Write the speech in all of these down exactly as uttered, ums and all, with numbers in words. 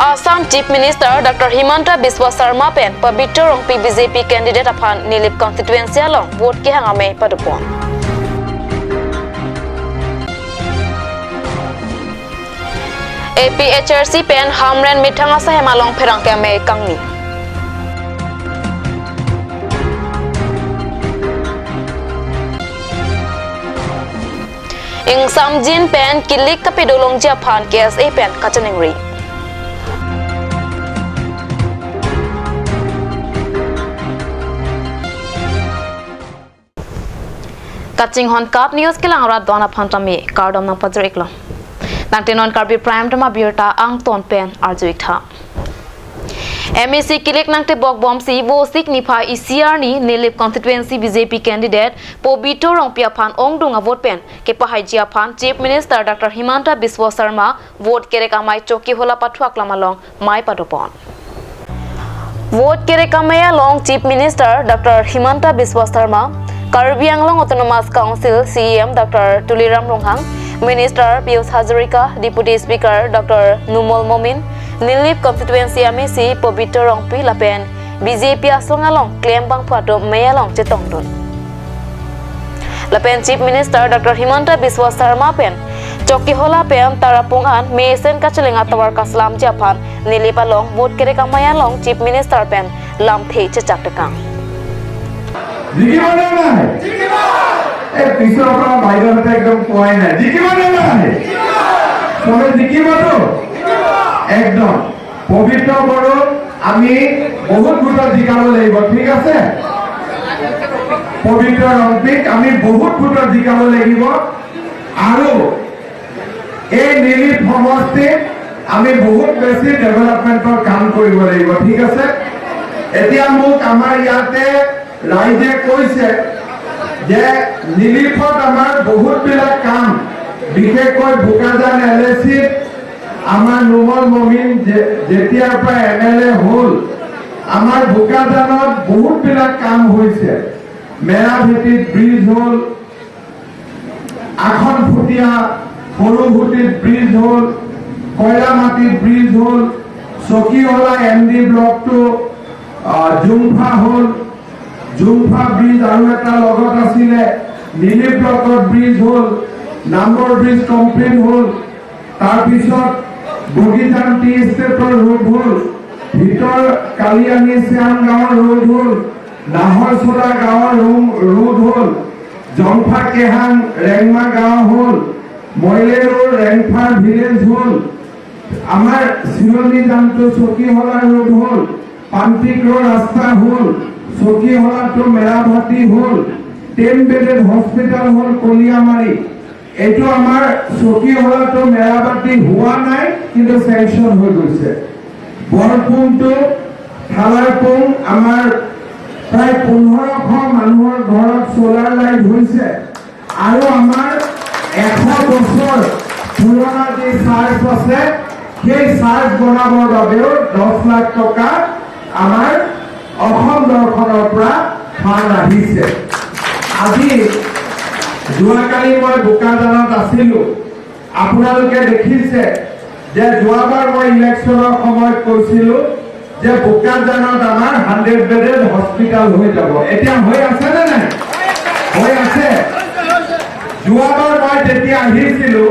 Assam Chief Minister Doctor Himanta Biswa Sarma pen Pabitra Rongpi B J P candidate aphan Nilip constituency along vote kehang amei padopon. A P H R C pen Hamren methang asai hem along pherangke amei kangni. Ingsamjin pen kilik kapedo longji aphan K S A pen kachiningri. Kachinghon kat news kelang rat don aphan tame kardom nangpajir-iklo. Tangte non Karbi Prime Time abirta angton pen arju-ik tha. M A C kilik nangtebok bomsi Vosik niphai isi arni Nilip constituency B J P candidate Pabitra Rongpi aphan ongdung avote pen kepahaiji aphan Chief Minister Doctor Himanta Biswa Sarma vote kerek amei Chokihola pathuaklam along mei padopon. Vote kerek amei along Chief Minister Doctor Himanta Biswa Sarma, Karbi Anglong Autonomous Council C E M Doctor Tuliram Ronghang, Minister Pijush Hazarika, Deputy Speaker Doctor Numal Momin, Nilip constituency M A C Pabitra Rongpi lapen B J P asong along klembangphu atum mei along chetongdun. Lapen Chief Minister Doctor Himanta Biswa Sarma pen Chokihola pen Tarapung an mesen kacheleng atovar kaslamji aphan Nilip along vote kerek amei along Chief Minister pen lamthe chechak tekang. জিকিব নে নাই? এই পিছৰ পৰা বাইদেউহঁতে একদম কোৱাই নাই। জিকিব নে নাই? চবে জিকিবতো? একদম। পবিত্ৰ বড়ো আমি বহুত ভোটত জিকাব লাগিব, ঠিক আছে? পবিত্ৰ ৰংপিক আমি বহুত ভোটত জিকাব লাগিব। আৰু এই নিলিপ সমষ্টিত আমি বহুত বেছি ডেভেলপমেণ্টৰ কাম কৰিব লাগিব, ঠিক আছে? এতিয়া মোক আমাৰ ইয়াতে ৰাইজে কৈছে যে নিলিপত আমাৰ বহুতবিলাক কাম, বিশেষকৈ বোকাজান এল এ চিত আমাৰ নুমল মমিন যে-, যেতিয়াৰ পৰা এম এল এ হ'ল, আমাৰ বোকাজানত বহুতবিলাক কাম হৈছে। মেৰাভেটিত ব্ৰিজ হ'ল, আসনফুটীয়া সৰুসুঁতিত ব্ৰিজ হ'ল, কয়লামাটিত ব্ৰিজ হ'ল, চকীহলা এম ডি ব্লকটো, আহ, জুমফা হ'ল, জুমফা ব্ৰিজ আৰু এটা লগত আছিলে, মিনি ব্লকত ব্ৰিজ হ'ল, নামৰ ব্ৰিজ কমপ্লিট হ'ল, তাৰপিছত বগীজান টি ষ্টেটৰ ৰোড হ'ল, ভিতৰ কালিয়ানী শ্যাম গাঁৱৰ ৰোড হ'ল, নাহৰচোলা গাঁৱৰ ৰোম-, ৰোড হ'ল, জংফা কেহাং ৰেংমা গাঁও হ'ল, মইলেৰুৰ ৰেংফাৰ ভিলেজ হ'ল, আমাৰ চিলনী জানটো চকীহলা ৰোড হ'ল, পান্তিক্ৰ ৰাস্তা হ'ল, চকীহলাটো মেৰাভাটি হ'ল, টেন বেডেড হস্পিটেল হ'ল কলিয়ামাৰী। এইটো আমাৰ চকীহলাটো মেৰামতি হোৱা নাই, কিন্তু চেংচন হৈ গৈছে। বৰপুংটো, থালাৰপুং আমাৰ প্ৰায় পোন্ধৰশ মানুহৰ ঘৰত চ'লাৰ লাইট হৈছে আৰু আমাৰ এশ বছৰ পুৰণা যি চাৰ্চ আছে, সেই চাৰ্চ বনাবৰ বাবেও দহ লাখ টকা আমাৰ অসম দৰ্শনৰ পৰা ফাণ্ড আহিছে। আজি, যোৱাকালি মই বোকাজানত আছিলো, আপোনালোকে দেখিছে যে যোৱাবাৰ মই ইলেকশ্যনৰ সময়ত কৈছিলো যে বোকাজানত আমাৰ হাণ্ড্ৰেড বেডেড হস্পিটেল হৈ যাব। এতিয়া হৈ আছে নে নাই? হৈ আছে। যোৱাবাৰ মই যেতিয়া আহিছিলো,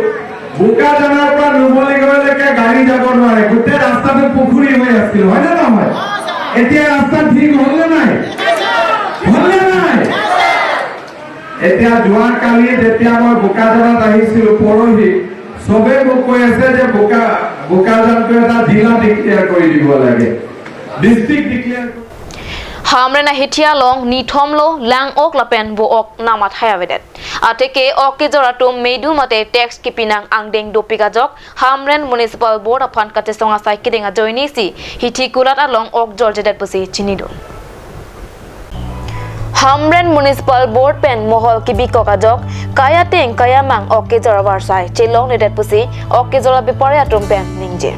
বোকাজানৰ পৰা নুমলীগড়লৈকে গাড়ী যাব নোৱাৰে, গোটেই ৰাস্তাটো পুখুৰী হৈ আছিল, হয় নে নহয়? এতিয়া ৰাস্তা ঠিক হ'ল নে নাই? হ'ল নে নাই? এতিয়া যোৱাকালি যেতিয়া মই বোকাজানত আহিছিলো পৰহি, চবে মোক কৈ আছে যে বোকা, বোকাজানটো এটা জিলা ডিক্লেয়াৰ কৰি দিব লাগে, ডিষ্ট্ৰিক্ট ডিক্লেয়াৰ কৰি Hamren ahithi along nithom lo lang-ok lapen vo-ok namat hai avedet. Atheke ok kejor atum medu mate tax kipinang angdeng dopik ajok Hamren Municipal Board aphan kachesong asai kedeng ajoinesi hithi kulat along ok jorjedet pusi chinidun. Hamren Municipal Board pen mohol kibikok ajok kai ateng kai amang ok kejor avarsai chelongledet pusi ok kejor abepari atum pen ningje.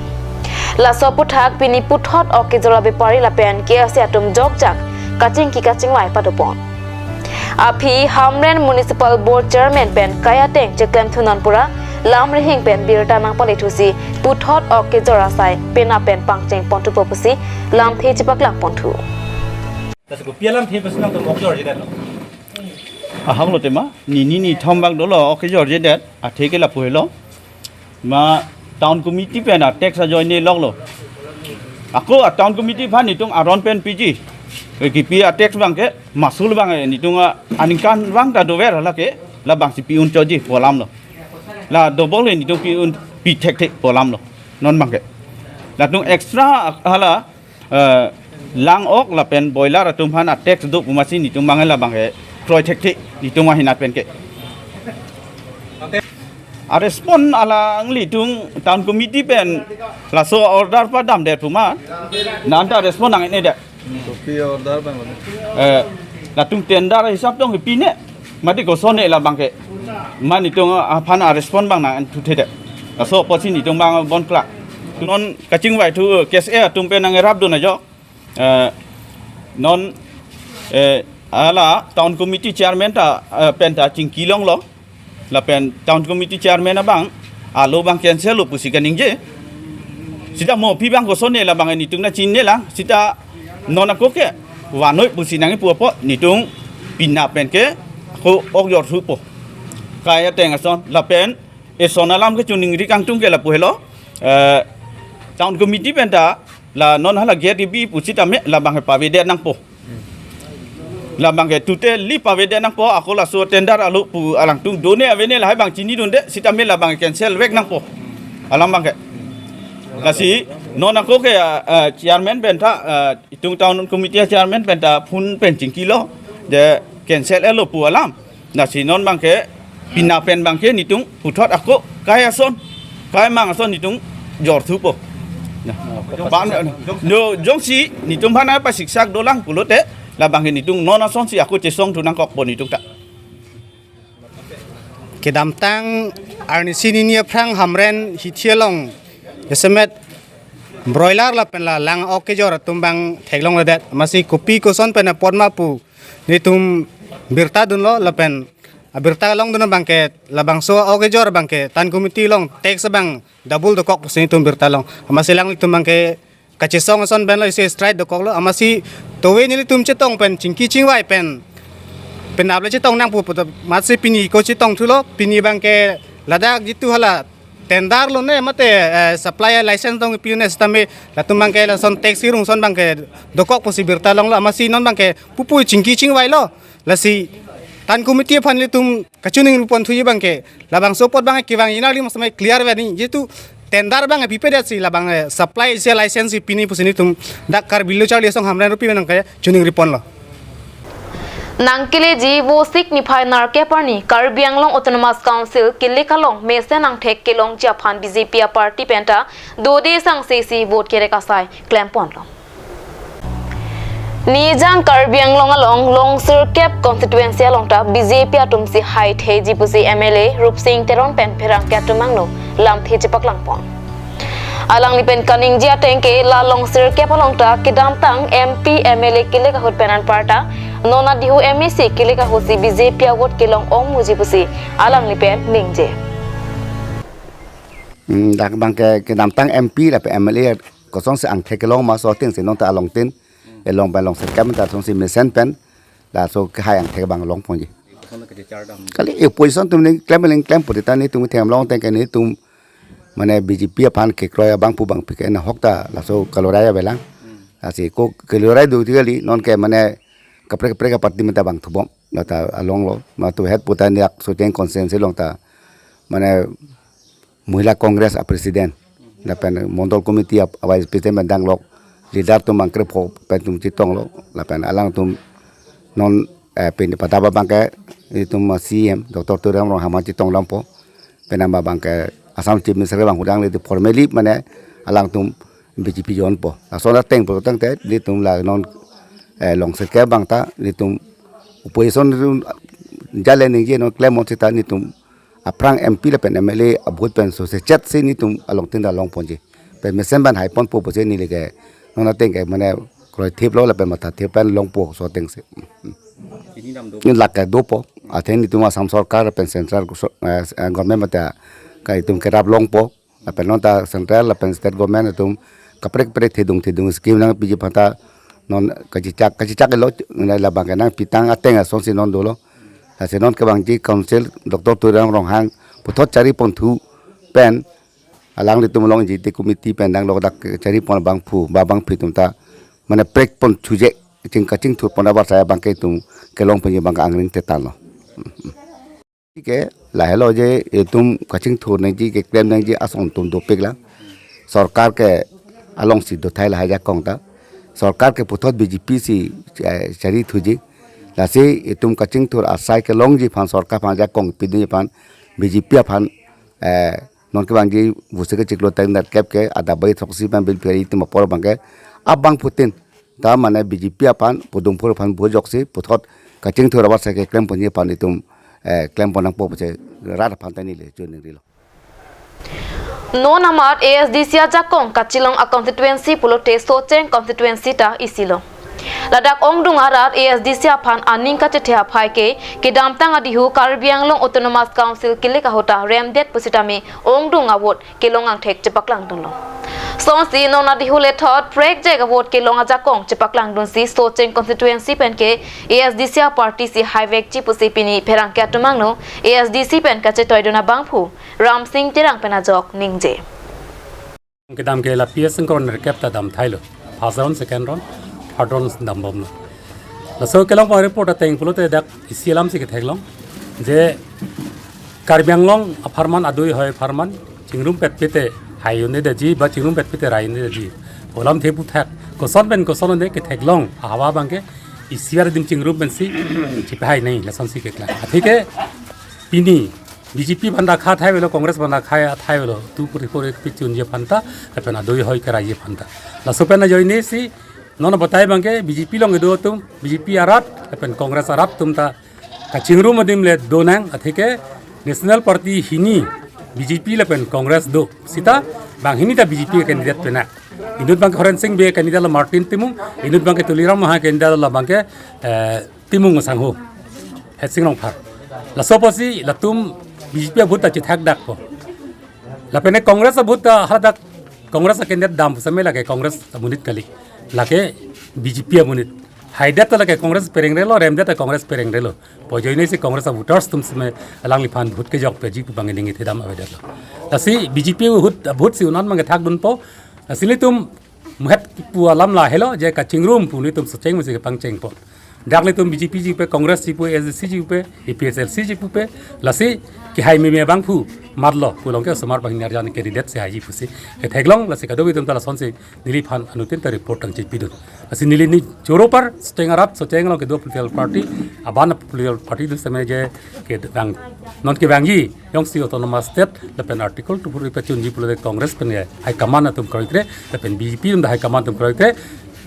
Laso aphuthak pini puthot ok kejor abepari lapen K S A atum jokjak kachingki kachingvai padopon. Aphi Hamren Municipal Board Chairman pen kai ateng cheklemthu non pura lam rihing pen birta nangpale thusi puthot ok kejor asai penap pen pangcheng ponthupo pusi lamthe chepaklang ponthu. Lasi kopi alamthe pusi nangtum ok jorjedet lo? Ahok lo tema, nini nithom bak dolo ok kejorjedet, athe ke lapu helo. Ma town committee pen a tax ajoine loklo. Ako a town committee aphan nitum aron pen piji. Kipi a tax abangke, masul abang nitum a aningkanvang ta dover lake, labangsi pi-un choji pu alam lo. La double he nitum pi-un pi thekthe pu alam lo. Non abangke. Latum extra hala, eh, lang ok lapen boiler atum aphan a tax do pu masi nitum abang labangke kroi thekthe nitum ahinat penke. A respond alanglitum town committee pen laso order padamdet puma. Nanta respond nang-edet. Kopi order abang lo? Eh, latum tender hisap tong pine. Mati kosonne labangke. Ma nitum aphan a respond abang nang-en thuthedet. Laso apotsi nitum abang bon klak. Non kachingvai thu K S A atum pen nangrapdun ajok. Eh, non, eh, hala town committee chairman ta, eh, pen ta chingki longlo. Lapen town committee chairman abang alo abang cancel lo pusi kaningje. Sita mo aphi abang kosonne labang nitum nangchinine lang. Sita non ako ke vanoi pusi nangkipu apot nitum penap penke ako ok jorthupo. Kai ateng ason lapen eson alam kechiningri kangtung ke lapu helo. Eh, town committee pen ta la non hala gate kebi pusitame labangke pavedet nangpo. Labangke totally pavedet nangpo, ako laso tender alo pu alangtum done avene lahai abang chinidunde, sitame labangke cancel vek nangpo. Alam abangke. Lasi non ako ke, ah, ah, chairman pen ta, ah, itum town committee chairman pen ta phone pen chingkilo, de cancel-etlo pu alam. Lasi non abangke penap pen abangke nitum puthot ako kai ason, kai mang ason nitum jorthupo. Nah, pan, no, jongsi nitum aphan pasiksak dolang pulote, labangke nitum non asonsi ako chesongthu nangkokpo nitum ta. Kedamtang arnisi nini aphrang Hamren hithi along jasemet broiler lapen la lang ok kejor atum abang theklongledet. Masi kopi koson pen apot ma pu nitum birta dunlo lapen abirta longdun abangke labangso ok kejor abangke town committee along tax abang double dokok pusi nitum birta long. Masi alanglitum abangke kachesong ason pen lo isi strike dokoklo. Masi towe nelitum chetong pen chingki chingvai pen penap le chetong nangpo puta. Masi pini ko chetongthulo, pini abangke ladak jitu hala tender lone mate, eh, supply license dong pi lone sitame latum abangke lason tax irung ason abangke dokok pusi birta longlo. Masi non abangke pupu chingki chingvailo. Lasi town committee aphan nelitum kachiningri ponthuji abangke labangso apot abangke kevang inarli masame clear veni, jitu tender abangke pipedet si labang, eh, supply isi license si pini pusi nitum dak Karbi Lo Charli Asong Hamren Rupi pen nangkachiningri ponlo. Nangkeleji Vosik niphai nerkep arni Karbi Anglong Autonomous Council kelek along mesen angthek kelongji aphan B J P a party pen ta dode sangse si vote kerek asai klemponlo. Nijang Karbi Anglong along Longsirkep constituency along ta B J P atum si haitheji pusi M L A Rupsing Teron pen pherangke atum angno lamthe chepaklangpon. Alangli pen kaningje ateng ke la Longsirkep along ta kedamtang M P, M L A kelek ahut pen anparta non adihu M A C kelek ahut si B J P a vote kelong ong muji pusi alangli pen ningje. Hmm, dak abangke kedamtang M P lapen M L A kosonsi angthek kelong ma so atengsi non ta along tin, elong pen Longsirkep ta kosonsi mesen pen laso kehai angthek abang longponji. Kali opposition atum nangklem nangklem puri ta nitum theklong ateng ke nitum mane B J P aphan kekroi abang pu abang pike nahok ta laso kalorai avelang. Lasi ko kalorai do ti kali non ke mane kaprek kaprek aparty menta bang thubom. Nata along lo, natu het puta niak Socheng constituency along ta mane Mahila Congress a president lapen Mondol Committee a vice president pen danglok, leader atum bang krepho pen atum chetonglo lapen alangtum non, eh, pini pada abangke itum C E M Doctor Tuliram Ronghang aphan chetong lampo. Penang abangke Assam Chief Minister abang hudang le formally mane alangtum B J P jonpo. Lason ateng pu tangte nitum la non, eh, Longsirkep abang ta nitum opposition nitum jale ningje non klemon sita nitum aphrang M P lapen M L A a vote pen so se chet si nitum along tin ta longponji. Pen mesen ban haiponpo pusi neli ke non ateng ke mane kroithiplo lapen mathathip pen longpo so atengsi. Ini lake dopo. Athe nitum Assam Sorkar pen central so, eh, eh, government mate Ka itum kerap longpo, lapen non ta central lapen state government atum kaprek kaprek thedung thedung scheme nangpiji aphan ta non kachechak kachechak lo, nai labang ke nangpi tang ateng asonsi non dolo. Lasi non kevangji council Doctor Tuliram Ronghang puthot chari ponthu pen alanglitum along Executive Committee pen dang lo dak chari pon abangphu ba abangpi atum ta mane prek pon chuje ching kachingthur pon abar saya abang ke itum kelong penye abang angring tetan lo. Ke lahelo je itum kachingthur nangji keklem nangji ason atum dopik lang. Sorkar ke alongsi dothai lahai ajakong ta. Sorkar ke puthot B J P si, eh, chari thuji. Lasi itum kachingthur asai kelongji aphan sorkar aphan ajakong pidunji aphan B J P aphan, eh, non kevangji buse kechiklo tang nerkep ke adap bai throksi pen bill peri itum apor abang ke abangphutin ta mane B J P aphan pudungphur aphan bujoksi puthot kachingthur abar sai keklem ponji aphan itum, eh, klem pon nangpo pusi rat aphan ta neli chuningrilo. Non amat A S D C ajakong kachelong a constituency pulote Socheng constituency ta isilo. Ladak ongdung arat A S D C aphan aning kachethe aphai ke kedamtang adihu Karbi Anglong Autonomous Council kilik ahut ta remdet pusitame ongdung a vote kelong angthek chepaklangdunlo. Sonsi non adihu lethot prekjek a vote kelong ajakong chepaklangdunsi Socheng constituency pen ke A S D C a party si haivekji pusi pini pherangke atum angno A S D C pen kachetoidun abangphu Ramsing Terang pen ajok ningje. Kedam ke la P S Singkron nerkep ta damthailo. First round, second round, third round dambomlo. Laso kelong pon report ateng pulote dak isi alam si ketheklong je Karbi Anglong apharman adui hoi apharman chingrum petpete hai un'edetji ba chingrum petpete rai un'edetji. Olam theputhak koson pen koson un'e ketheklong ahavar abang ke isi ardim chingrum pensi chipehai nai lasonsi keklang. Atheke pini B J P aphan ta kha thai velo, Congress aphan ta kha thai velo, tu puri puri pichunji aphan ta, lapen adui hoi keraiji aphan ta. Laso pen ajoine si non batai abang ke B J P along kedo atum, B J P arat lapen Congress arat atum ta kachingrum adim le donang, atheke National Party hini B J P lapen Congress do sita banghini ta B J P candidate pena. Inut abang ke Horen Sing Bey candidate lo Martin Timung, inut abang ke Tuliram Ronghang candidate lo abang ke, eh, Timung Sangho, Hetsing Rongphar. Laso apotsi latum B J P a vote ta chethak dakpo. Lapen Congress a vote ta hadak Congress a candidate dam pusitame lake Congress amonit kali. Lake B J P amonit. Haidet ta lake Congress perengrelo, remdet ta Congress perengrelo. Pu ajoine si Congress a voters atum sitame alangliphan vote kejokpeji pu abang ning ithedam avedetlo. Lasi B J P a vote, a vote si un-an abang kethakdunpo. Lasi nelitum muhet kipu alam lahelo je kachingrum pu nelitum Socheng mesi kepangchengpo. Dak nelitum B J P chipe, Congress chipe, A S D C chipe, A P H L C chipe, lasi kehai meme abangphu matlo pu along ke osomar banghini arjan candidate si haiji pusi ketheklong, lasi kadokave atum ta lasonsi neliphan anuttin ta report tang chepidun. Lasi neli ne choro par Socheng arat, Socheng along kedo political party, aban political party atum sitame je kedang non kevangji jongsi Autonomous State lapen Article two forty pachunji pulote Congress pen ke high command atum kroikre, lapen B J P atum ta high command atum kroikre,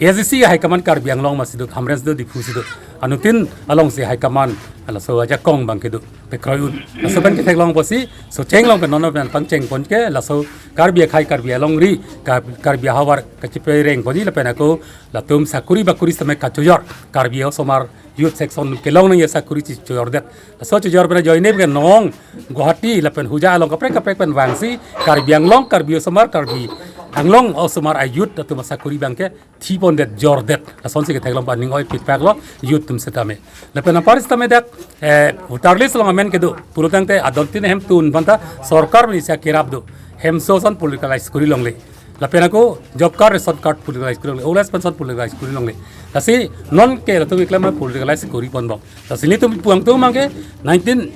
A S D C high command Karbi Anglong masi do, Hamren si do, Diphu si do. Anuttin alongsi high command laso ajakong abang kedo, pekroi un. Laso pen ketheklong apotsi Socheng along pen non pen pangcheng pon ke laso Karbi akhai, Karbi alongri, Kar-, Karbi ahavar kachepereng ponji lapen ako latum sakuri bakuri sitame kachojor, Karbi osomar youth section kelong nangji sakuri si chojordet. Laso chojor pen ajoine pen non Guwahati lapen Hojai along kaprek kaprek pen vangsi Karbi Anglong, Karbi osomar, Karbi Anglong osomar a youth atum asakuri abang ke thipondet jordet. Lasonsi ketheklong pu aning oi pitpaklo youth atum sitame. Lapen apar sitame dak, eh, voter list along amen kedo pulotangte adontin hem tun aphanta sorkar mesi kerap do. Hemso ason politicalize kori longle. Lapen ako job card, ration card politicalize kori longle. Old age pension politicalize kori longle. Lasi non ke latum keklem politicalize kori ponbom. Lasi nelitum pu angtung abang ke nineteen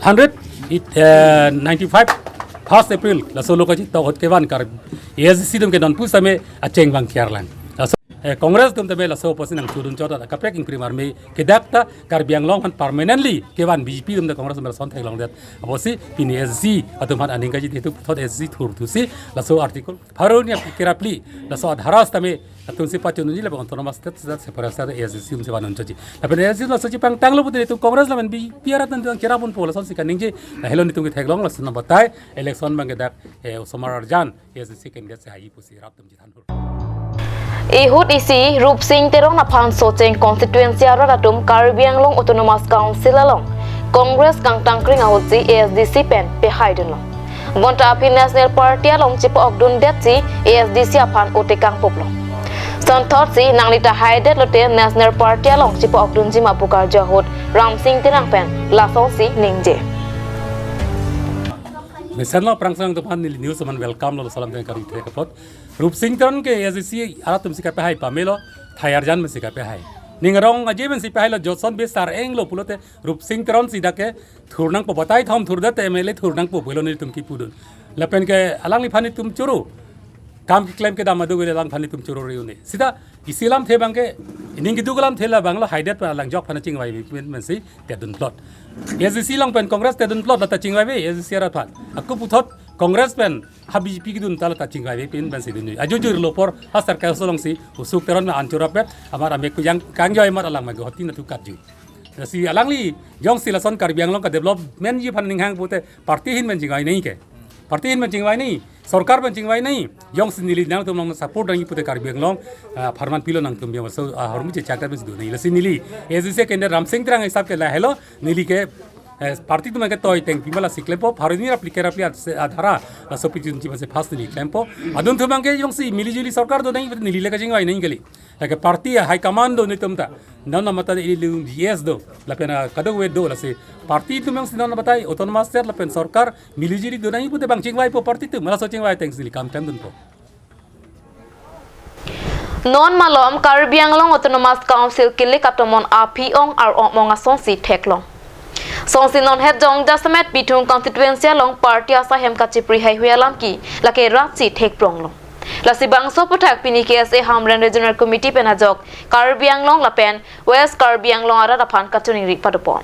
hundred, eh, ninety-five first April laso lo kachetok ahut kevan kar A S D C atum ke non pusitame acheng abang kiar lang. Laso, eh, Congress atum tame laso apotsi nangchudun chot, kaprek ingkrim army ke dak ta Karbi Anglong aphan permanently kevan B J P atum ta Congress atum lason theklongdet. Apotsi pini A S D C atum aphan aning kachethe atum puthot A S D C thurthusi laso article pharo hini kerap phli laso adhara sitame atumsi pachunji lapen Autonomous State, State Separate State A S D C atumsi vanun chotji. Lapen A S D C laso chepangtanglo pute itum Congress lapen B J P arat nangdun kerap ponpo lasonsi kaningje. Lahelo nelitum ketheklong, lason batai election abang ke dak, eh, osomar arjan A S D C candidate si haiji pusi rat atum chethanhur. Ihut isi Rupsing Teron aphan Socheng constituency arat atum Karbi Anglong Autonomous Council along Congress kangtangkring ahutsi A S D C pen pehaidunlo. Bonta aphi National Party along chipa-okdundetsi A S D C aphan ote kangpuplo. Sonthotsi nanglita haidet lote National Party along chipa-okdunji ma pu karju ahut Ramsing Terang pen lasonsi ningje. Mesenlo aphrang sang tepan neli news man welcome lo salam teng kari the kapot. Rupsing Teron ke A S D C arat atum si kapehai pamelo, thai arjan pensi kapehai. Ning arong aje pensi pehailo, Johnson Bey sar-englo pulote Rupsing Teron si dak ke thur nangpo, batai thom thurdet te M L A thur nangpo pulo nelitum kipudun. Lapen ke alangliphan itum choro. Kam keklem kedam adu gele alangphan itum choro reune. Sita isi alamthe abang ke, ining keduk alamthe labanglo, haidet pa alangjok aphan chingvai pen pensi tedun plot. A S D C along pen Congress tedun plot lata chingvai ave, A S D C arat aphan. Ako puthot Congress pen ha B J P kedun ta lata chingvai ave pen pensi dun. Ajo jur lo apor ha circle solong si usuk Teron me anchura pet, amar amek kujang kangjoi amar alang ma hotin atu katju. Lasi alangli jongsi lason Karbi Anglong ka development ji aphan ninghang pute party ahin pen chingvai nai ke. Party ahin pen chingvai nai, sorkar pen chingvai nai. Jongsi neli nangtum long support nangji pute Karbi Anglong, ah, apharman pilo nangtum biang so, ah, hormu chechak ta pensi do nai. Lasi neli A S D C candidate Ramsing Terang hisap ke lahelo, neli ke, eh, party atum ke toi teng pima lasi klempo, pharo hini ra phli kre ra phli at se adhara, laso pitun ji pensi first neli klempo. Adun atum abang ke jongsi mili juli sorkar do nai pute neli le kachingvai nai kali. Lake party a high command do nelitum ta. Non na mata ili lung G S do. Lapen a kadokave do, lasi party atum jongsi non na batai autonomous state lapen sorkar mili juli do nai pute abang chingvaipo party atum. Laso chingvai teng si neli kam klemdunpo. Non malom Karbi Anglong Autonomous Council kilik atomon aphi ong ar-ong ong asonsi theklong. Songsi non het jong jasemet Bithung constituency along party asai hem kachipri haihui alam ke lake rat si thekprong long. Lasi bangso aphuthak pini K S A Hamren Regional Committee pen ajok Karbi Anglong lapen West Karbi Anglong arat aphan kachiningri padopon.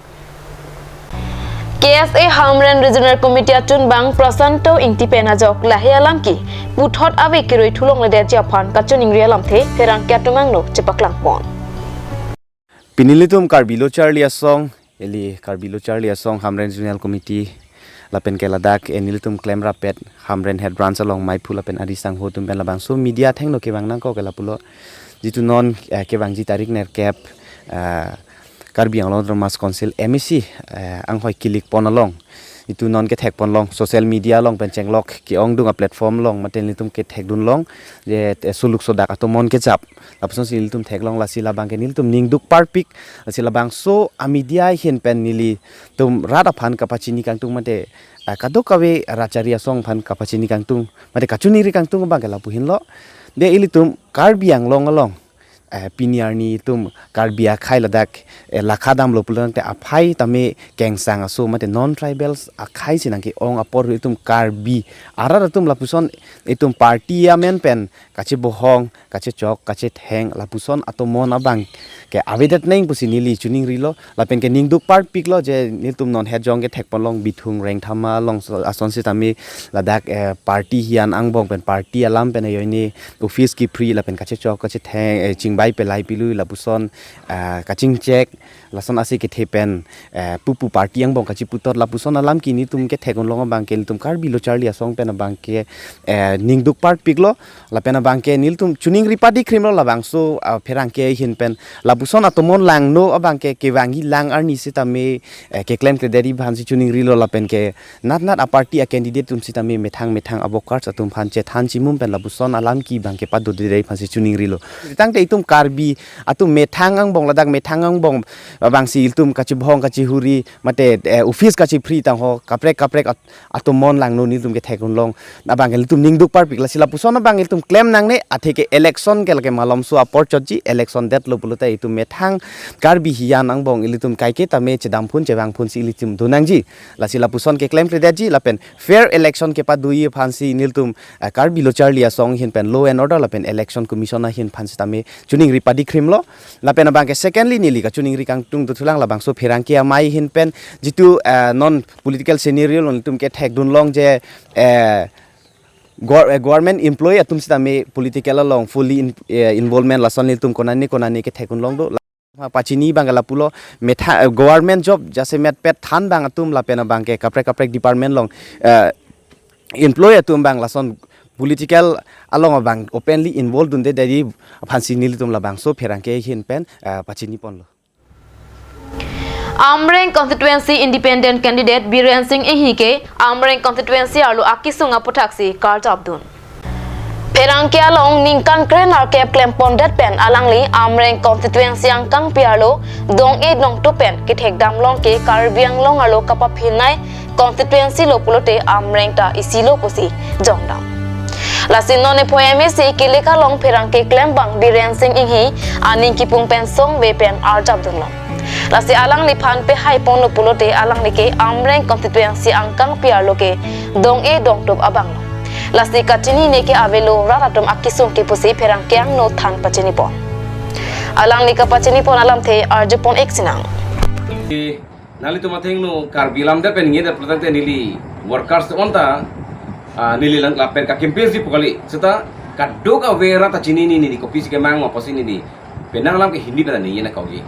K S A Hamren Regional Committee achunbang Prasanto Ingti pen ajok lahei alam ke puthot ave keroi thulongledetji aphan kachiningri alamthe pherangke atum angno chepaklangpon. Pini nelitum Karbi Lo Charli Asong, eli Karbi Lo Charli Asong Hamren Regional Committee, lapen ke ladak, eh, nelitum klemrap pet Hamren Head Branch along maiphu lapen ari sangho atum pen labangso media athengno kevang nangkok ke lapulo. Jitu non, eh, kevangji tarik nerkep, eh, Karbi Anglong Autonomous Council M A C, eh, anghoi kilikpon along. Jitu non kethekpon long, social media along pen chenglok ke-ongdung a platform along, mate nelitum kethekdun long, je, eh, suluk sodak atomon kechap. Lapusonsi nelitum theklong, lasi labang ke nelitum ningduk parpik, lasi labangso a media ahin pen nelitum rat aphan kapachini kangtung mate, ah, kadokave rat chari asong aphan kapachini kangtung mate kachiningri kangtung abang ke lapu ahinlo. De ilitum Karbi Anglong along, eh, pini arni itum Karbi akhai ladak, eh, lakha damlo pulo tangte aphai tame kengsang aso mate non tribals akhai si nangke-ong apor itum Karbi arat atum lapuson itum party amen pen kachebohong, kachechok, kachetheng, lapuson atomon abang ke avedet neng pusi neli chiningrilo, lapen ke ningduk parpiklo je nelitum non het jong kethekpon long Bithung Rengthama along so ason sitame ladak, eh, party hian angbong pen party alam pen ajoine office kiphri lapen kachechok, kachetheng, eh, chingbai pelai pilui lapuson, ah, kachingchek, lason ase kethe pen, eh, pupu party angbong kachiputot lapuson alam ke nelitum kethekdun long abang ke nelitum Karbi Lo Charli Asong pen abang ke, eh, ningduk parpiklo, lapen abang ke nelitum chiningri padikrimlo labangso, ah, pherangke ahin pen lapuson atomon langno abang ke kevangji lang arni sitame, eh, keklemkledetji aphansi chiningrilo lapen ke natnat a party a candidate atum sitame methang methang a workers atum aphan chethan chimum pen lapuson alam ke abang ke padodedetji aphansi chiningrilo. Tangte itum Karbi atum methang angbong ladak methang angbong abangsi itum kachebohong kachihuri mate, eh, office kachiphri tangho kaprek kaprek at-, atomon langno nelitum kethekdun long. Abang ke nelitum ningduk parpik, lasi lapuson abang nelitum klem nangne, athe ke election ke lake malomso apor chotji, election detlo pulote itum methang Karbi hian angbong ilitum kaike tame chedamphun chevangphunsi ilitum donangji. Lasi lapuson keklemkledetji lapen fair election kepadoji aphansi nelitum, eh, Karbi Lo Charli Asong ahin pen Law and Order lapen Election Commission ahin aphan sitame chiningri padikrimlo. Lapen abang ke secondly neli kachiningri kangtung dothulang labangso pherangke amei ahin pen jitu, eh, non political scenario along itum kethekdun long je, eh, gor-, eh, government employee atum sitame political along fully in-, eh, involvement lason nelitum konane konane kethekdun long do. La-, pachini abang ke lapulo metha, eh, government job jasemet pet than abang atum lapen abang ke kaprek kaprek department along, eh, employee atum abang lason political along abang openly involved dundedetji aphansi nelitum labangso pherangke ahin pen, eh, pachiniponlo. Amreng constituency independent candidate Biren Singh Enghi ke Amreng constituency arlo akesung aputhaksi karjapdun. Pherangke along ningkan krenerkep klempondet pen alangli Amreng constituency angkangpi arlo dong-e dongtup pen kethekdam long ke Karbi Anglong arlo kapaphinai constituency lo pulote Amreng ta isi lo pusi jongdam. Lasi non ephoi M A C kelek along pherangke klembang Biren Singh Enghi aning kipung pen songve pen arjapdunlo. Lasi alangliphan pehai ponlo pulote alangli ke Amreng constituency angkangpi arlo ke dong-e dongtup abanglo. Lasi kachinine ke avelo rat atum akesung ke pusi pherangke angno than pachinipon. Alangli kapachinipon alamthe arjupon-ik sinang. Nanglitum athengno Karbi lamdet pen nge det pulotangte neli workers onta, ah, neli lang lapen ka campaign si pu kali. Seta kadokave rat ta chinine neli kopisi kemang ma pusi neli penang alam ke Hindi pen neli nangkokji.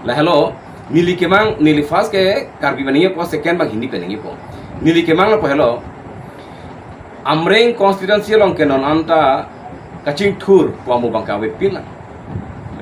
Lahelo neli kemang, neli first ke Karbi pen nangpo, second abang Hindi pen nangpo. Neli kemang lapu helo. Amreng constituency along ke non anta kachingthur pu amu abang kavepinlang.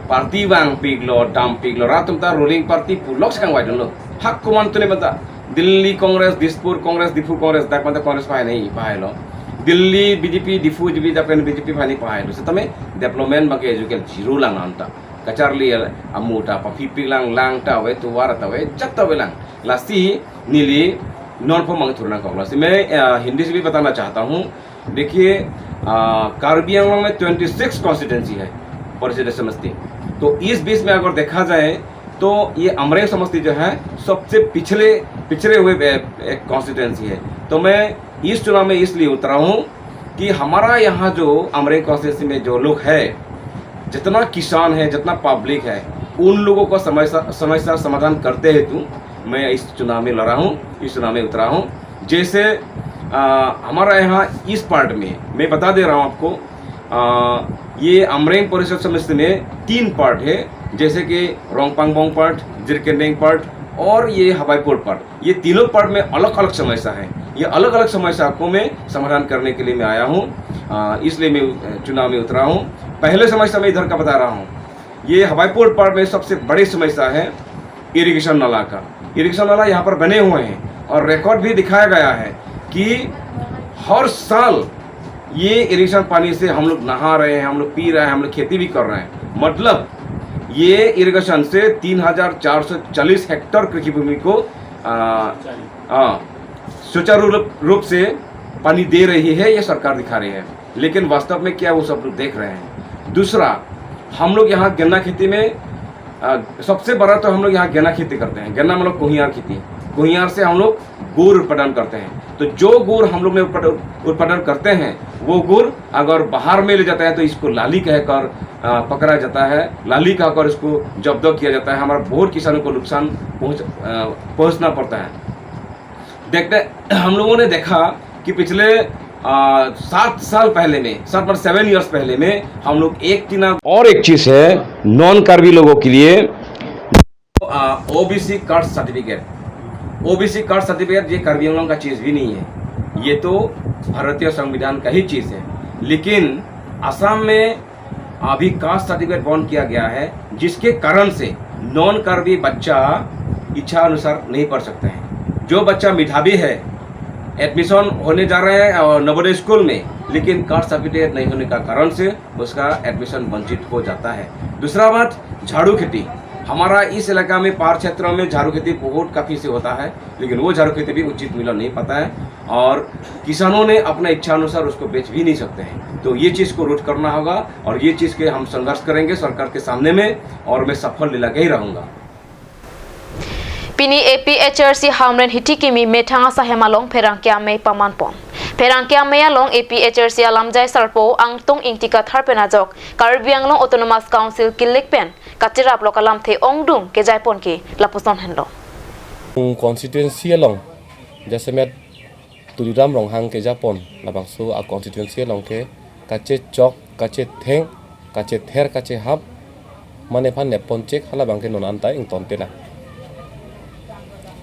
Party vangpiklo, dampiklo, rat atum ta ruling party pu lok si kangvaidunlo. Hak komantu ne banta Delhi Congress, Dispur Congress, Diphu Congress, dak banta Congress pahai nangji, pahailo. Delhi B J P, Diphu B J P, dak pen B J P pahai nangji, pahailo. Setame development abang ke ajoke zero lang anta. Kacharli amu ta paphipiklang, lang ta ave, tovar ta ave, jat ta avelang. Lasi neli non pho mangthur nangkoklo. Lasi main, ah, Hindi se bhi batana chahta hu. देखिए, आ, कार्बी आंगलोंग में twenty six constituency है, परिषद समष्टि। तो इस बीच में अगर देखा जाए तो ये अमरेंग समष्टि जो है सबसे पिछले, पिछड़े हुए ए-, एक कॉन्स्टिट्यूएंसी है। तो मैं इस चुनाव में इसलिए उतरा हूँ कि हमारा यहाँ जो अमरेंग कॉन्स्टिट्यूएंसी में जो लोग है, जितना किसान है, जितना पब्लिक है, उन लोगों का समस्या, समस्या समाधान करते हेतु मैं इस चुनाव में लड़ा हूँ, इस चुनाव में उतरा हूँ। जैसे, आ, हमारा यहाँ इस पार्ट में मैं बता दे रहा हूँ आपको, आ, ये अमरेंग परिषद समष्टि में तीन पार्ट है, जैसे कि रोंगपांगबोंग पार्ट, जिरकेंडेंग पार्ट और ये हवाईपुर पार्ट। ये तीनों पार्ट में अलग-अलग समस्या है। ये अलग-अलग समस्या को मैं समाधान करने के लिए मैं आया हूँ, आ, इसलिए मैं, अ, चुनाव में उतरा हूँ। पहले समस्या मैं इधर का बता रहा हूँ। ये हवाईपुर पार्ट में सबसे बड़ी समस्या है इरिगेशन नाला का। इरिगेशन नाला यहाँ पर बने हुए हैं और रिकॉर्ड भी दिखाया गया है कि हर साल ये इरिगेशन पानी से हम लोग नहा रहे हैं, हम लोग पी रहे हैं, हम लोग खेती भी कर रहे हैं। मतलब ये इरिगेशन से तीन हजार चार सौ चालीस हेक्टेयर कृषि भूमि को, आ, आ, सुचारू रूप, रूप से पानी दे रही है, ये सरकार दिखा रही है। लेकिन वास्तव में क्या, वो सब लोग देख रहे हैं। दूसरा, हम लोग यहाँ गन्ना खेती में, आ, सबसे बड़ा तो हम लोग यहाँ गन्ना खेती करते हैं। गन्ना मतलब कुहियार खेती। कुहियार से हम लोग गुड़ उत्पादन करते हैं। तो जो गुड़ हम लोग ने उत्पाद-, उत्पादन करते हैं, वो गुड़ अगर बाहर में ले जाता है तो इसको लाली कहकर, आ, पकड़ा जाता है, लाली कहकर इसको जब्त किया जाता है। हमारा बहुत किसानों को नुकसान पहुँच-, आ, पहुँचना पड़ता है। देखते, हम लोगों ने देखा कि पिछले, आ, सात साल पहले में, सात मतलब सेवन ईयर्स पहले में हम लोग एक टीना। और एक चीज है नॉन कार्बी लोगों के लिए, आ, OBC caste certificate. OBC caste certificate ये कार्बी आंगलोंग का चीज भी नहीं है, ये तो भारतीय संविधान का ही चीज है। लेकिन असम में अभी कास्ट सर्टिफिकेट बंद किया गया है, जिसके कारण से नॉन कार्बी बच्चा इच्छा अनुसार नहीं पढ़ सकते हैं। जो बच्चा मेधावी है, एडमिशन होने जा रहे हैं और नवोदय स्कूल में, लेकिन कास्ट सर्टिफिकेट नहीं होने का कारण से उसका एडमिशन वंचित हो जाता है। दूसरा बात, झाड़ू खेती। हमारा इस इलाका में, पहाड़ क्षेत्रों में झाड़ू खेती बहुत काफी से होता है, लेकिन वो झाड़ू खेती भी उचित मूल्य नहीं पाता है और किसानों ने अपना इच्छा अनुसार उसको बेच भी नहीं सकते हैं। तो ये चीज़ को रोध करना होगा और ये चीज़ के हम संघर्ष करेंगे सरकार के सामने में और मैं सफल दिला के ही रहूँगा। Pini A P H R C Hamren Hithi Kimi methang asai hem along pherangke amei pamanpon. Pherangke amei along A P H R C alamjai sarpo Angtong Ingti Kathar pen ajok Karbi Anglong Autonomous Council kilik pen kachirap lo alamthe ongdung kejaiponke lapuson henlo. Constituency along jasemet Tuliram Ronghang kejapon labangso a constituency along ke kachechok, kachetheng, kachether, kachehap, mane aphan nepponchek halabang ke non anta ingtonte na.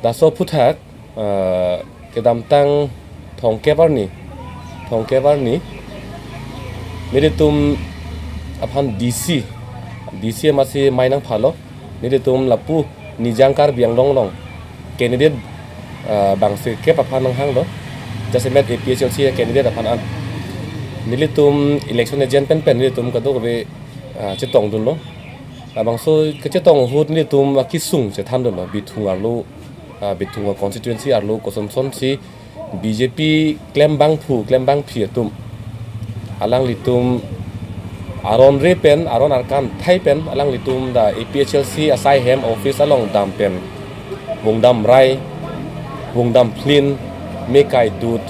Laso aphuthak, eh, kedamtang thomkep arni, thomkep arni, nelitum aphan D C, D C amatsi mai nangphalo, nelitum lapu Nijang Karbi Anglong along candidate, ah, bangsi kep aphan nanghanglo. Jasemet A P H L C candidate aphan an. Nelitum election agent pen pen nelitum kadokave, ah, chetongdunlo. Labangso kachetong ahut nelitum akesung chethandunlo. Bithung arlo, ah, Bithung constituency arlo kosonson si B J P klembangphu, klembangpi atum. Alanglitum aron re pen, aron arkan thai pen, alanglitum dak A P H L C asai hem office along dam pen. Vungdam rai, vungdam phlin, me kai dut.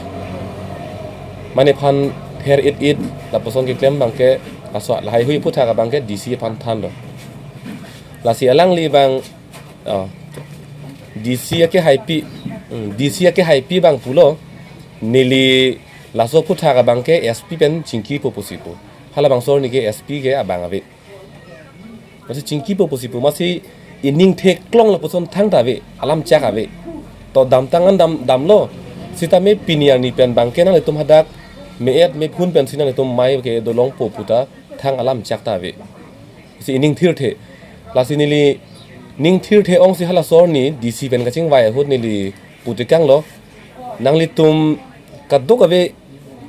Mane phan ther it it, lapuson keklem abangke, laso lahai hui aphuthak abangke D C aphan thanlo. Lasi alangli abang, oh, D C akehaipi, hmm, D C akehaipi abang pulo, neli laso aphuthak abangke S P pen chingkipo pusi pu. Halabangso arni ke S P ke abang ave. Masi chingkipo pusi pu, masi ining theklong lapuson thangta ave, alam chak ave. To damtang an dam, damlo, sitame pini arni pen abangke nanglitum hadak, me-et mephun pensi nanglitum mai ke dolongpo puta thang alam chakta ave. Si ining thirthe. Lasi neli ning thirthe ongsi halaso arni D C pen kachingvai ahut neli putekanglo. Nanglitum kadokave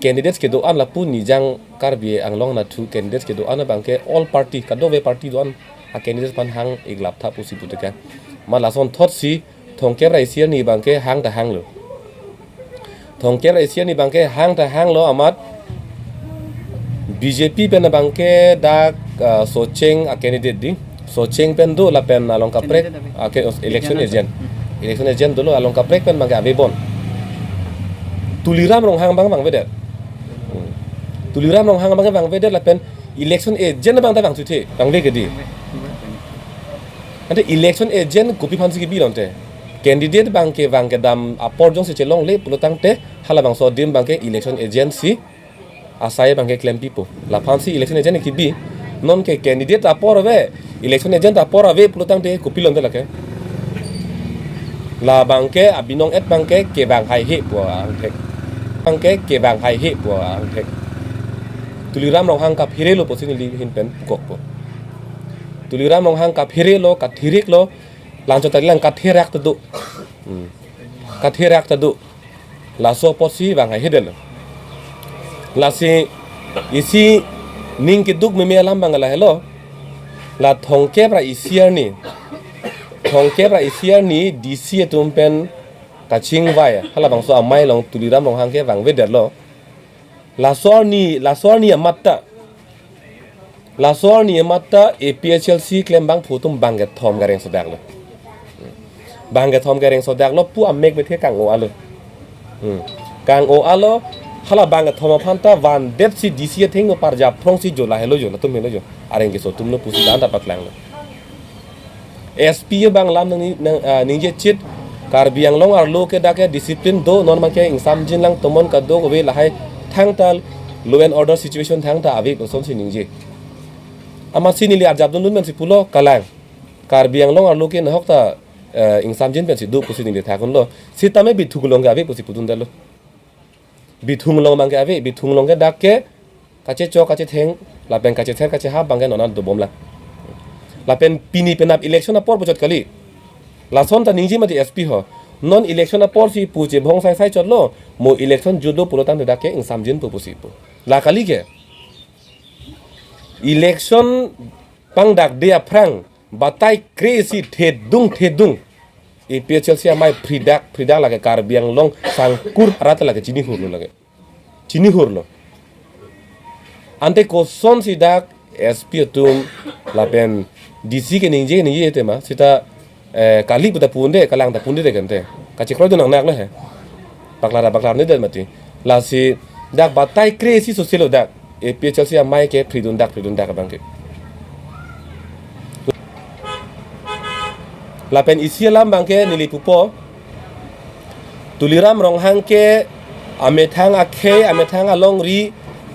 candidates kedo-an lapu Nijang Karbi Anglong anatthu candidates kedo-an abangke all party, kadokave party do-an a-candidates aphan hang-ik lap tha pusi putekang. Ma lasonthotsi Thongkep ra isi arni abangke hang ta hanglo. Thongkep ra isi arni abangke hang ta hanglo amat B J P pen abangke dak, ah, Socheng a-candidate di. Socheng pen do lapen along kaprek, candidate ave. Ah, ke, election agent. Election agent dolo along kaprek pen abangke ave bon. Tuliram Ronghang abang vangvedet. Hmm. Tuliram Ronghang abangke vangvedet lapen election agent abang ta vangthu the, vangve ke di. Ante election agent kopi aphansi kebi lo ante. Candidate abangke vang kedam apor jongsi chelongle pulo tangte halabangso adim abangke election agent si asai abangke klempipo. Laphansi election agent kebi. Nonke candidate apor ave, election agent apor ave pulo tangte kopi lo ante lake. Labangke abinong et abangke kevang haihe pu angthek. Abangke kevang haihe pu angthek. Tuliram Ronghang kaphere lo pusi neli ahin pen pukokpo. Tuliram Ronghang kaphere lo, kathirik lo, langchot tali lang katherak ta do. Hmm. Katherak ta do. Laso apotsi vang haihedetlo. Lasi isi ning keduk meme alam abang lahelo. La Thongkep ra isi arni. Thongkep ra isi arni D C atum pen kachingvai. Halabangso amei along Tuliram Ronghang ke vangvedetlo. Laso arni, laso arni amat ta. Laso arni amat ta A P H L C klembangphu atum bangkethom kareng sodaklo. Bangkethom kareng sodaklo pu amek bethe kang-o-alo. Hmm. Kang-o-alo, hala bangkethom aphan ta vandetsi D C athengno parjap phrongsi jo lahelo jo, latum helo jo. Areng keso atumlo pusi dan ta paklanglo. S P abang alam nang, nang, ah, ningje chit, Karbi Anglong arlo ke dak ke discipline do, non abangke ingsamjin lang tomon kadokave lahai thangta law and order situation thangta ave kosonsi ningje. Amatsi neli arjap dundun pensi pulo kalang. Karbi Anglong arlo ke nahok ta, eh, ingsamjin pensi do pusi neli thakdunlo. Sitame Bithung along ke ave pusi pudundetlo. Bithung along abangke ave, Bithung along ke dak ke kachechok kachetheng, lapen kachether kachehap abangke non an dobomlang. Lapen pini penap election apor puchot kali. Lason ta ningje mati S P ho. Non election aporsi pu chebhong saisai chotlo, mo election jutlo pulo tangte dak ke ingsamjinpo pusi pu. La kali ke. Election pangdakde aphrang, batai kre isi thedung thedung. A P H L C amei phridak phridak lake Karbi Anglong sangkur arat lake chinihurlo lake. Chinihurlo. Ante kosonsi dak S P atum lapen D C ke ningje ningje tema sita, eh, kali puta punde, kalang ta punde de kante. Kachekroi do nangnaklo he. Paklar paklar ni den mati. Lasi dak batai kre isi sosilo dak. A P H L C amei ke phridundak phridundak abangke. Lapen isi alam abangke neli pupo. Tuliram Ronghang ke amethang akhei, amethang alongri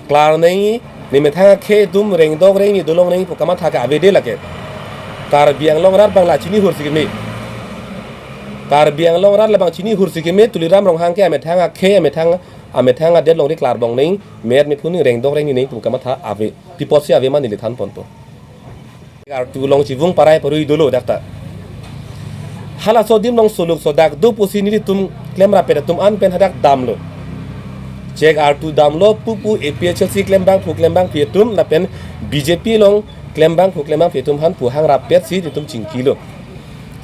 klarnei, ne methang akhei atum rengdok rengni dolongnei pu kamatha ke avede lake. Karbi Anglong arat abang la chinihursi keme. Karbi Anglong arat labang chinihursi keme, Tuliram Ronghang ke amethang akhei, amethang, amethang adet longri klarbongnei, me-et mephun rengdok rengninei pu kamatha ave. Pi apotsi ave ma neli thanponpo. Artu along chivung parai parui dolo dak ta. Halaso adim along soluk sodak do pusi nelitum klemrap-et atum an pen hadak damlo. Chek artu damlo pupu A P H L C klembangphu klembangpi atum lapen B J P along klembangphu klembangpi atum aphan pu hangrap-et si itum chingkilo.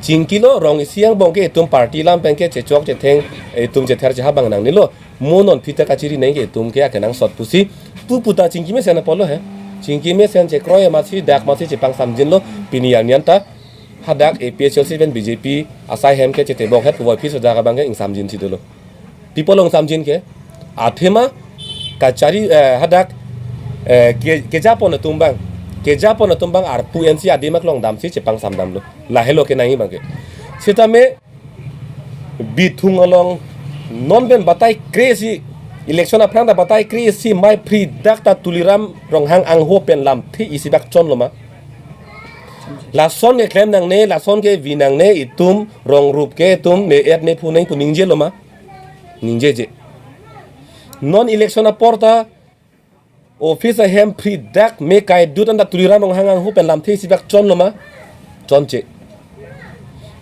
Chingkilo, rong isi angbong ke itum party alam pen ke chechok chetheng, itum chether chehabang nangnelo. Mo non aphi ta kachiri nangji ke itum ke akenangsot pusi pupu ta chingki mesen apotlo he. Chingki mesen chekroi amatsi dak amatsi chepangsamjinlo, pini arni an ta hadak A P H L C pen B J P asai hem ke chetebok het puvoiphit sodak abang ke ingsamjinsi dolo. Pi apot along ingsamjin ke? Athema kachari, eh, hadak, eh, ke, kejapon atum abang. Kejapon atum abang arpu ensi adim aklong damsi chepangsam damlo. Lahelo kenangji abang ke. Sitame Bithung along non pen batai kresi, election aphrang ta batai kresi mei phri dak ta Tuliram Ronghang angho pen lamthe isi bak chonlo ma? Lason keklem nangne, lason kevi nangne, itum rong rup ke itum me-et mephu nangji pu ningjelo ma? Ningjeje. Non election apor ta office ahem phri dak me kai dut anta Tuliram Ronghang angho pen lamthe isi bak chonlo ma? Chonche.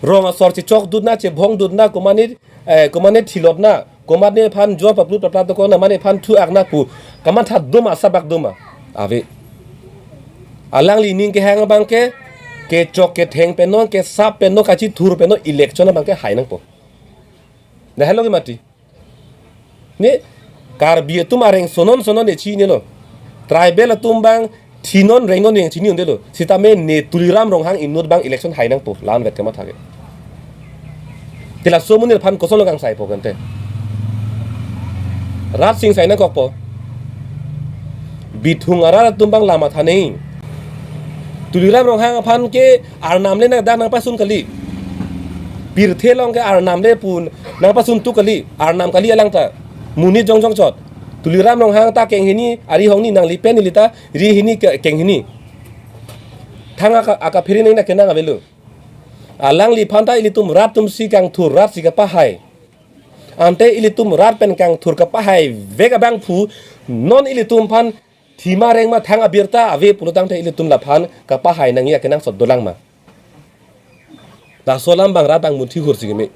Rong asor chechok dut na, chebhong dut na, komatne, eh, komatne thilot na, komatne aphan jor paplut paplat dokok na, mane aphan thu-ak na pu kamatha doma, asap bak doma? Ave. Alangli ning kehang abang ke, kechok ketheng pen non, kesap pen non, kachithur pen non, election abang ke hai nangpo. Lahelo ke mati. Ne, Karbi atum areng sonon sonon ne chinilo. Tribal atum abang thinon rengnon yang chini undelo. Sitame ne Tuliram Ronghang inut abang election hai nangpo, la-an vet kamatha ke. Te laso amonit aphan kosonlo kangsaipo kante? Rat singsai nangkokpo. Bithung arat atum abang la matha nangji. Tuliram Ronghang aphan ke Arnam le nang dak nangpasun kali. Pirthe along ke Arnam le pu nangpasuntu kali. Arnam kali alang ta. Monit jongjong chot. Tuliram Ronghang ta kenghini ari hongni, nangli pen neli ta ri hini ke, kenghini. Thang aka, akaphere nangji na kenang avelo. Alangliphan ta ilitum rat atumsi kangthur, rat si kapahai. Ante ilitum rat pen kangthur kapahai vek abangphu, non ilitum aphan thima rengma thang abirta ave pulo tangte ilitum laphan kapahai nangji akenangsot dolang ma? Laso alam abang rat abang munthi hursi keme.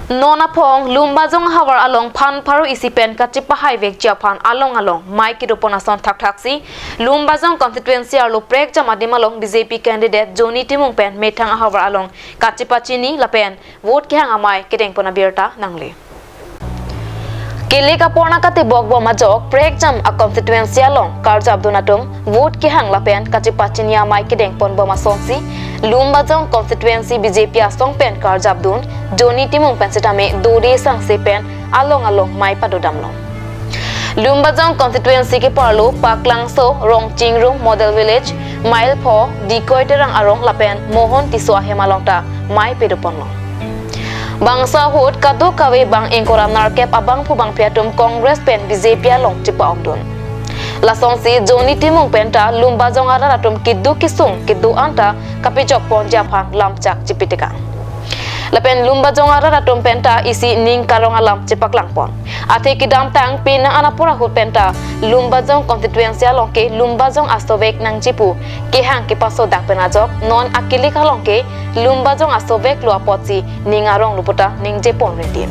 Non aphong Lumbajong ahavar along phan pharo isi pen kachepahai vekji aphan along along mei kedopon ason thakthaksi Lumbajong constituency arlo Prekjam adim along B J P candidate Johnny Timung pen methang ahavar along kachepachini lapen vote kehang amei kedengpon abirta nangle. Kelek aporna katebok bom ajok Prekjam a constituency along karjapdun atum vote kehang lapen kachepachini amei kedengpon bom asonsi Lumbajong constituency B J P asong pen karjapdun Johnny Timung pen sitame Dode Sangse pen along along mei padodamlo. Lumbajong constituency keparlo Paklangso, Rongchingrum Model Village, Mile pho, Dikoi Terang arong lapen Mohon Tisso ahem along ta mei pedoponlo. Bangso ahut kadokave bang ingkoi ra nerkep abangphu bangphi atum Congress pen B J P along chepa-ongdun. Lasonsi Johnny Timung pen ta Lumbajong arat atum keduk kesung kedo-an ta kapejokponji aphan lamchak chepitekang. Lapen Lumbajong arat atum pen ta isi ning karong alam chepaklangpon. Athe kedamtang penang an apor ahut pen ta Lumbajong constituency along ke Lumbajong asovek nangji pu kehang kepasodak pen ajok non akelek along ke Lumbajong asoveklo apotsi ning aronglo puta ningjepon rintin.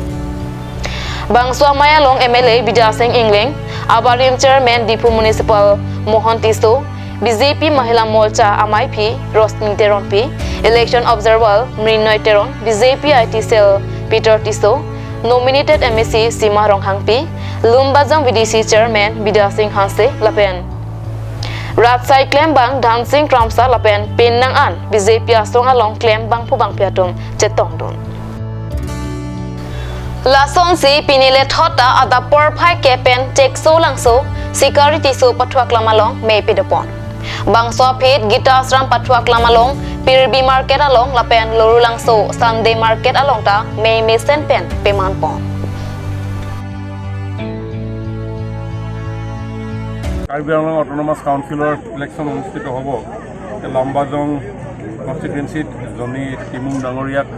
Bangso amei along M L A Bidya Sing Engleng, abarim chairman Diphu Municipal Mohon Tisso, B J P Mahila Morcha ameiphi Rosni Teronpi, election observer Mrinoy Teron, B J P I T cell Peter Tisso, nominated M A C Sima Ronghangpi, Lumbajong V D C chairman Bidya Sing Hanse lapen rat asai klembang Dhan Sing Kramsa lapen penang an B J P asong along klembangphu bangphi atum chetongdun. Lasonsi pini lethot ta adap porphai ke pen Chekso Langso, Sikari Tisso pathu aklam along mei pedopon. Bangso aphi Gita Ashram pathu aklam along, Pirbi Market along lapen Loru Langso Sunday Market along ta mei mesen pen pemanpon. Karbi Anglong autonomous কাউন্সিলৰ election অনুষ্ঠিত হ'ব। এতিয়া লাম্বাজং কনষ্টিটুৱেঞ্চিত জনি টিমুং ডাঙৰীয়াক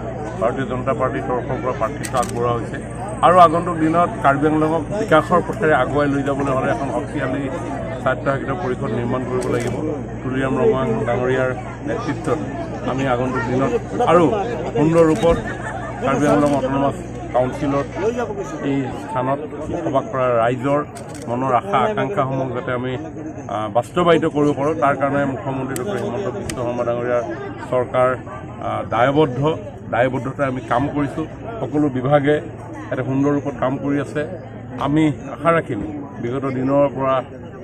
ভাৰতীয় জনতা পাৰ্টীৰ তৰফৰ পৰা প্ৰাৰ্থীত্ব আগবঢ়োৱা হৈছে আৰু আগন্তুক দিনত কাৰ্বি আংলঙক বিকাশৰ পথেৰে আগুৱাই লৈ যাবলৈ হ'লে এখন শক্তিশালী স্বায়ত্তশাসিত পৰিষদ নিৰ্মাণ কৰিব লাগিব। তুলিৰাম ৰংহাং ডাঙৰীয়াৰ নেতৃত্বত আমি আগন্তুক দিনত আৰু সুন্দৰ ৰূপত কাৰ্বি আংলং অট'নমাছ কাউন্সিলত এই স্থানত বসবাস কৰা ৰাইজৰ মনৰ আশা আকাংক্ষাসমূহ যাতে আমি, আহ, বাস্তৱায়িত কৰিব পাৰোঁ, তাৰ কাৰণে মুখ্যমন্ত্ৰী ডক্টৰ হিমন্ত বিশ্ব শৰ্মা ডাঙৰীয়াৰ চৰকাৰ, আহ, দায়বদ্ধ, দায়বদ্ধতাৰে আমি কাম কৰিছোঁ। সকলো বিভাগে এটা সুন্দৰ ৰূপত কাম কৰি আছে। আমি আশা ৰাখিম বিগত দিনৰ পৰা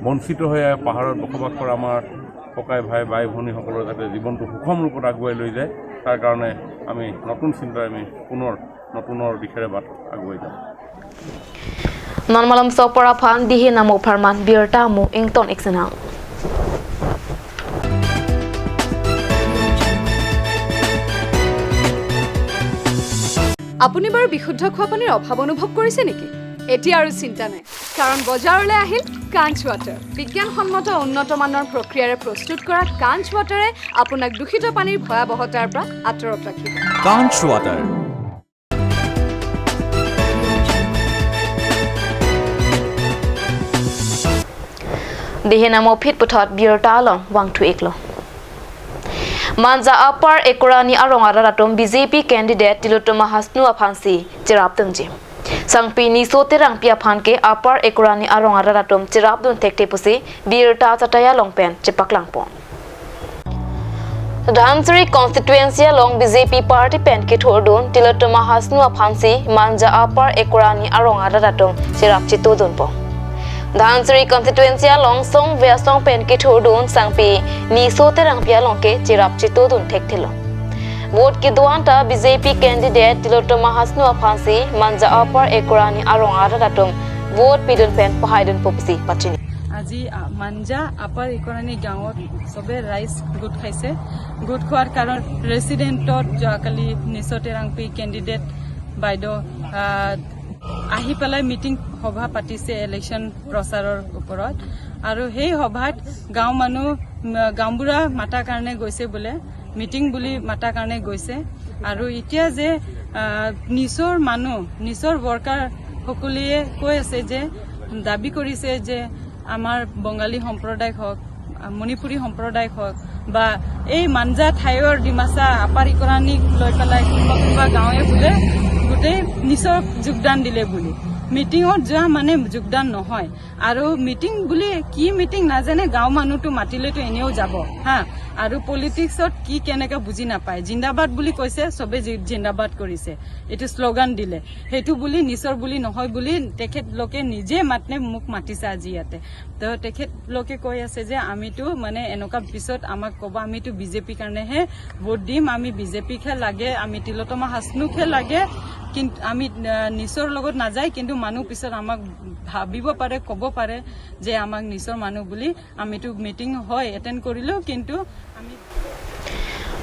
বঞ্চিত হৈ পাহাৰত বসবাস কৰা আমাৰ ককাই ভাই, বাই ভনীসকলৰ যাতে জীৱনটো সুষম ৰূপত আগুৱাই লৈ যায়, তাৰ কাৰণে আমি নতুন চিন্তাৰে আমি পুনৰ নতুনৰ দিশেৰে বাট আগুৱাই যাম। Non malomso apor aphan dihe namo apharman birta amo ington ik sinang. আপুনি বাৰু বিশুদ্ধ খোৱা পানীৰ অভাৱ অনুভৱ কৰিছে নেকি? এতিয়া আৰু চিন্তা নাই, কাৰণ বজাৰলৈ আহিল কাঞ্চ ৱাটাৰ। বিজ্ঞানসন্মত উন্নত মানৰ প্ৰক্ৰিয়াৰে প্ৰস্তুত কৰা কাঞ্চ ৱাটাৰে আপোনাক দূষিত পানীৰ ভয়াৱহতাৰ পৰা আঁতৰত ৰাখিব। Kanch Water. Dihe namo phit puthot birta along vangthu iklo. Manja Upper Ekorani arong arat atum B J P candidate Tilottama Hasnu aphansi cherapdunji. Sangpi Niso Terangpi aphan ke Upper Ekorani arong arat atum cherapdun thekthe pusi birta achethai along pen chepaklangpon. Dhansiri constituency along B J P party pen kethurdun Tilottama Hasnu aphansi Manja Upper Ekorani arong arat atum cherap chetodunpo. Dhansiri constituency along songve asong pen kethurdun sangpi Niso Terangpi along ke cherap chetodun thekthelo. Vote kedo-an ta B J P candidate Tilottama Hasnu aphansi Manja Upper Ekorani arong arat atum vote pidun pen pahaidunpo pusi pachini. আজি, আ, মাঞ্জা আপাৰ ইকৰাণী গাঁৱত চবে ৰাইজ গোট খাইছে। গোট খোৱাৰ কাৰণ ৰেচিডেণ্টত যোৱাকালি নিচ টেৰাংপি কেণ্ডিডেট বাইদেউ, আ, আহি পেলাই মিটিং সভা পাতিছে ইলেকশ্যন প্ৰচাৰৰ ওপৰত। আৰু সেই সভাত গাঁও মানুহ, উম, গাঁওবুঢ়া মাতাৰ কাৰণে গৈছে বোলে, মিটিং বুলি মাতাৰ কাৰণে গৈছে। আৰু এতিয়া যে, আহ, নিচৰ মানুহ, নিচৰ ৱৰ্কাৰ সকলোৱে কৈ আছে যে, দাবী কৰিছে যে আমাৰ বঙালী সম্প্ৰদায় হওক, আহ, মণিপুৰী সম্প্ৰদায় হওক বা এই মাঞ্জা ঠাইৰ ডিমাচা আপাৰ ইকৰাণীক লৈ পেলাই কোনোবা কোনোবা গাঁৱে বোলে গোটেই নিচৰ যোগদান দিলে বুলি। মিটিঙত যোৱা মানে যোগদান নহয়। আৰু মিটিং বুলি কি মিটিং নাজানে, গাঁও মানুহটো মাতিলেতো এনেও যাব, হা। আৰু পলিটিক্সত কি কেনেকে বুজি নাপায়। জিন্দাবাদ বুলি কৈছে, চবে জি-, জিন্দাবাদ কৰিছে, এইটো শ্লোগান দিলে। সেইটো বুলি নিচৰ বুলি নহয় বুলি তেখেতলোকে নিজে মাতনে মোক মাতিছে আজি ইয়াতে। তো তেখেতলোকে কৈ আছে যে আমিতো মানে এনেকুৱা পিছত আমাক ক'ব, আমিতো বিজেপিৰ কাৰণেহে ভোট দিম, আমি বিজেপিকহে লাগে, আমি তিলোত্তমা হাচনুকহে লাগে, কিন্তু আমি, আহ, নিচৰ লগত নাযায়, কিন্তু মানুহ পিছত আমাক ভাবিব পাৰে, ক'ব পাৰে যে আমাক নিচৰ মানুহ বুলি। আমিতো মিটিং হয়, এটেণ্ড কৰিলেও, কিন্তু আমি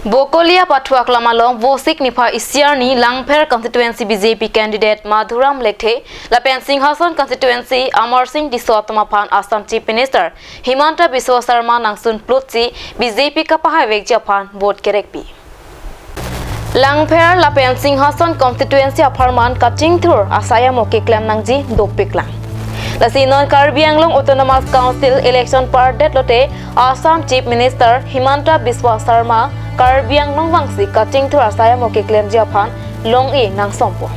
Bokolia pathuak lam along Vosik niphai isi arni Langpher constituency B J P candidate Madhuram Lekthe lapen Singhason constituency Amarsing Tisso atum aphan Assam Chief Minister Himanta Biswa Sarma nangsun plotsi B J P kapahaivekji aphan vote kerekpi. Langpher lapen Singhason constituency apharman kachingthur asai amo keklem nangji dopiklang. Lasi non Karbi Anglong Autonomous Council election pardet lote Assam Chief Minister Himanta Biswa Sarma Karbi Anglong vangsi kachingthur asai amo keklemji aphan long-i nangsompo.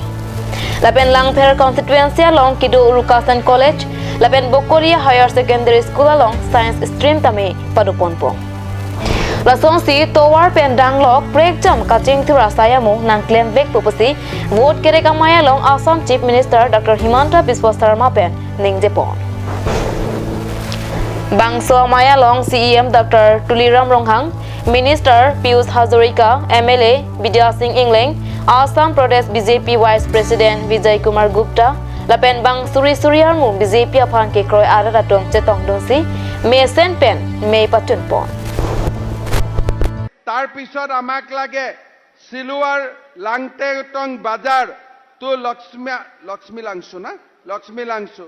Lapen Langpher constituency along kedo Rukasen College lapen Bokolia Higher Secondary School along science stream tame padoponpo. Lasonsi tovar pen danglok prekjam kachingthur asai amo nangklemvekpo pusi vote kerek amei along Assam Chief Minister Doctor Himanta Biswa Sarma pen ningjepon. Bangso amei along C E M Doctor Tuliram Ronghang, Minister Piyush Hazarika, M L A Bidya Sing Engleng, Assam Pradesh B J P Vice President Vijay Kumar Gupta, lapen bang suri suri armu B J P aphan kekroi arat atum chetongdunsi mesen pen mei pachunpon. তাৰ পিছত আমাক লাগে চিলুৱাৰ লাংটেটং বাজাৰ টু লক্ষ্মী, লক্ষ্মী লাংচু না? লক্ষ্মী লাংচু,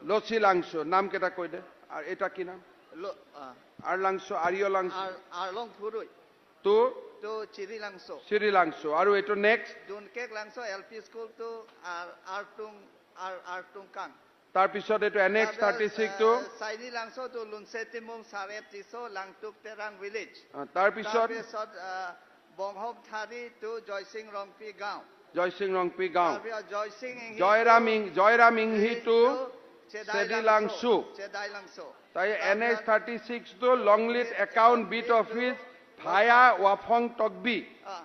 লচি লাংচু, নামকেইটা কৈ দে। আৰু এটা কি নাম? Lo-, ah, Ar Langchu, Ariya Langchu. Ar-, Arlong Phurui to to Chiri Langchu. Chiri Langchu. আৰু এইটো next? Dunkek Langso L P School to Ar, Ar Tung, Ar, Ar Tungkang. তাৰপিছত এইটো এন এইচ থাৰ্টি ছিক্স টো। Chaini Langcho' to Lunse Timung Sarep Tisso, Langtuk Terang Village। আ, তাৰপিছত তাৰপিছত, আ, বংহম থাৰি to জয়সিং ৰংপি গাঁও। জয়সিং ৰংপি গাঁও। তাৰপিছত জয়সিং ইংহি জয়ৰাম to ইং-, জয়ৰাম ইংহি to to চেদাই চেদি লাংচ', লাংচ'। চেদাই লাংচ'। তাই এন এইচ থাৰ্টি ছিক্স টো লংলিত একাউণ্ট বিট অফিচ ভায়া ৱাফং তকবি। আ,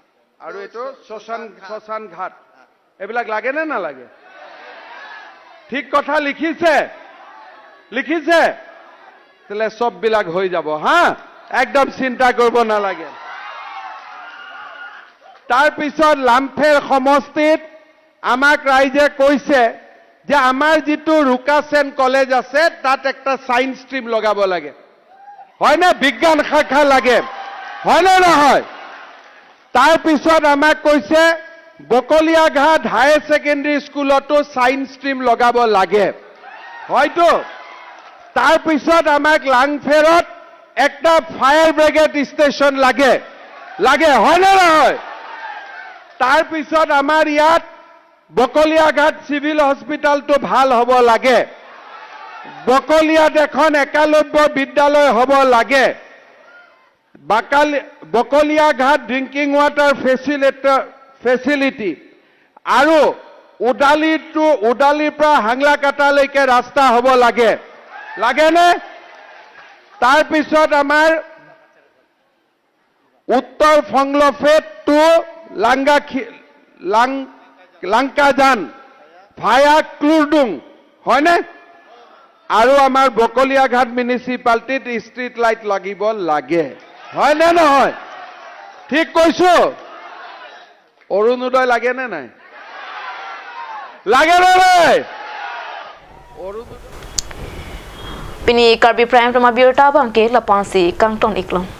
আৰু to এইটো শ্মশান, শ্মশান ঘাট। শ্মশান ঘাট। আ। এইবিলাক লাগে নে নালাগে? ঠিক কথা লিখিছে? লিখিছে? তেতিয়াহ'লে সববিলাক হৈ যাব, হা? একদম চিন্তা কৰিব নালাগে। তাৰপিছত লামফেৰ সমষ্টিত আমাক ৰাইজে কৈছে যে আমাৰ যিটো ৰুকাছেন কলেজ আছে, তাত একটা ছায়েন্স ষ্ট্ৰীম লগাব লাগে। হয়নে? বিজ্ঞান শাখা লাগে। হয়নে নহয়? তাৰ পিছত আমাক কৈছে বকলীয়াঘাট হায়াৰ ছেকেণ্ডেৰী স্কুলতো ছায়েন্স ষ্ট্ৰীম লগাব লাগে। হয়তো তাৰ পিছত আমাক লামফেৰত একটা ফায়াৰ ব্ৰিগেড ষ্টেচন লাগে। লাগে, হয়নে নহয়? তাৰ পিছত আমাৰ ইয়াত বকলীয়াঘাট চিভিল হস্পিটেলটো ভাল হ'ব লাগে। বকলীয়াত এখন একলব্য বিদ্যালয় হ'ব লাগে। বাকালি-, Bokoliaghat drinking water facility, facility আৰু ওদালি to, ওদালিৰ পৰা হাংলাকাটালৈকে ৰাস্তা হ'ব লাগে। লাগেনে? তাৰপিছত আমাৰ উত্তৰ ফংলফেট to লাংগাখি-, লাং-, লাংকাজান ভায়া ক্লুৰডুং, হয়নে? আৰু আমাৰ বকলীয়াঘাট মিউনিচিপালিটিত ষ্ট্ৰীট লাইট লাগিব লাগে। হয়নে নহয়? ঠিক কৈছো? অৰুণোদয় লাগে নে নাই? লাগে নে নাই? অৰুণোদয় Pini Karbi Prime Time abirta abangke lapu-ansi kangton-iklo.